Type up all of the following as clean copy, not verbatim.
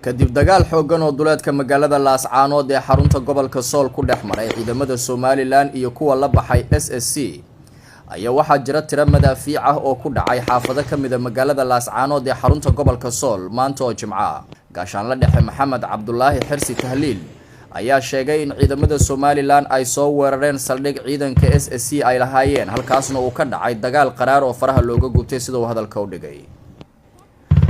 Kadib dagaal xooggan oo duleedka magaalada Laascaanood ee xarunta gobolka Sool ku dhex maray ciidamada Somalilan iyo kuwa la baxay SSC, ayaa waxaa jira tiro madaafiic ah oo ku dhacay xaafado ka mida magaalada Laascaanood ee xarunta gobolka Sool maanta oo Jimco ah. Gaashaanla Dhexe Maxamed Cabdulaahi Xirsi Tahliil ayaa sheegay in ciidamada Somalilan ay soo weerareen saldhig ciidanka SSC ay lahaayeen, halkaasna uu ka dhacay dagaal qaraar oo faraha looga gubtay, sida uu hadalka u dhigay.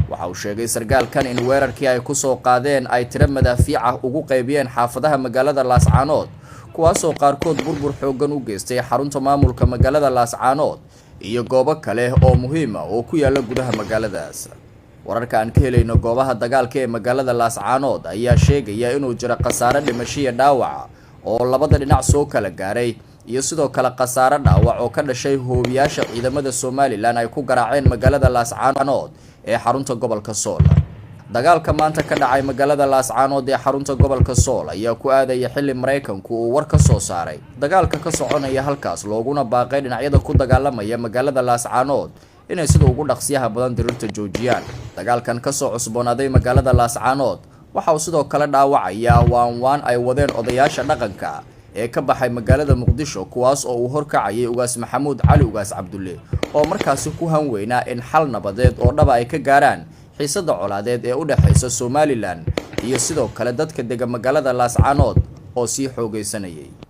Waxa uu sheegay sargaalkan in weerarkii ay kusoo qaadeen ay tiro madaafiic ah ugu qaybiyeen xaafadaha magaalada Laascaanood, kuwaasoo qaarkood burbur xooggan u geystay xarunta maamulka magaalada Laascaanood iyo goobo kale oo muhiim ah oo ku yaala gudaha magaaladaas. Wararka aan ka helayno goobaha dagaalka ee magaalada Laascaanood ayaa sheegaya inuu jiro khasaare dhimashiya dhaawaca oo labada dhinac soo kala gaaray, iyo sidoo kale khasaare dhaawac oo ka dhashay hoobiyaasha ciidamada Somalilan ay ku garaaceen magaalada Laascaanood ee xarunta gobolka Sool. Dagaalka maanta ka dhacay magaalada Laascaanood ee xarunta gobolka Sool ayaa ku aadaya xilli Maraykanku uu war ka soo saaray dagaalka ka soconaya halkaas, looguna baaqay dhinacyada ku dagaalamaya magaalada Laascaanood inay sida ugu dhaqsiyaha badan dirirta joojiyaan. Dagaalkan kasoo cusboonaaday magaalada Laascaanood waxa uu sidoo kale dhaawacayaa waan waan ay wadeen odayaasha dhaqanka ee ka baxay magaalada Muqdisho, kuwaas oo uu horkacayay Ugaas Maxamuud Cali Ugaas Cabdulle, oo markaasi ku hanweynaa in xal nabadeed oo dhaba ay ka gaaraan xiisada colaadeed ee u dhexaysa Somalilan iyo sidoo kale dadka dega magaalada Laascaanood oo sii xoogaysanayay.